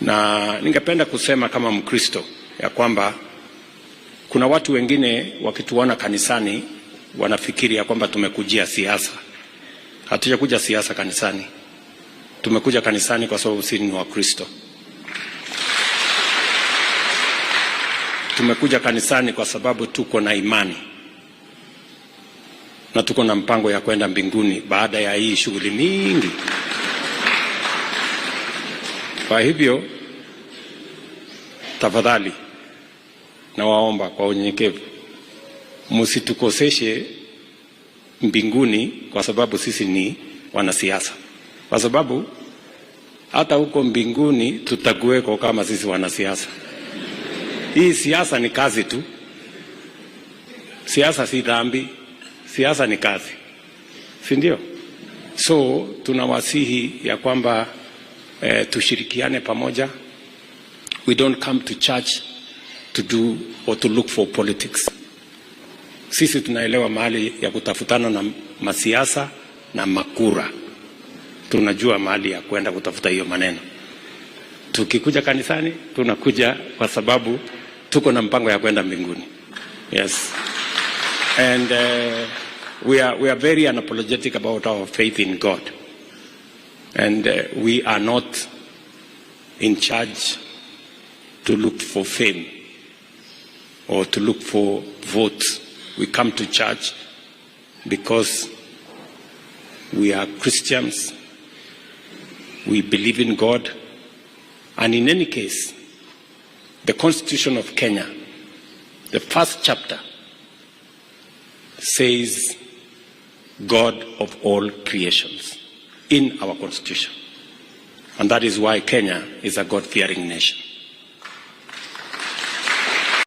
Na ningependa kusema kama Mkristo ya kwamba kuna watu wengine wakituona kanisani wanafikiri ya kwamba tumekujia siasa. Hatujakuja siasa kanisani. Tumekuja kanisani kwa sababu sisi ni Wakristo. Tumekuja kanisani kwa sababu tuko na imani na tuko na mpango ya kwenda mbinguni baada ya hii shughuli mingi. Kwa hivyo, tafadhali nawaomba kwa unyenyekevu, msitukoseshe mbinguni kwa sababu sisi ni wanasiasa, kwa sababu hata huko mbinguni tutakuweko kama sisi wanasiasa. Hii siasa ni kazi tu, siasa si dhambi, siasa ni kazi, si ndio? So tunawasihi ya kwamba tushirikiane pamoja. We don't come to church to do or to look for politics. Sisi tunaelewa mahali ya kutafutana na masiasa na makura, tunajua mahali ya kwenda kutafuta hiyo maneno. Tukikuja kanisani, tunakuja kwa sababu tuko na mpango ya kwenda mbinguni. Yes. And we are very unapologetic about our faith in God. And we are not in charge to look for fame or to look for votes. We come to church because we are Christians, we believe in God, and in any case, the Constitution of Kenya, the first chapter, says God of all creations in our Constitution. And that is why Kenya is a God fearing nation.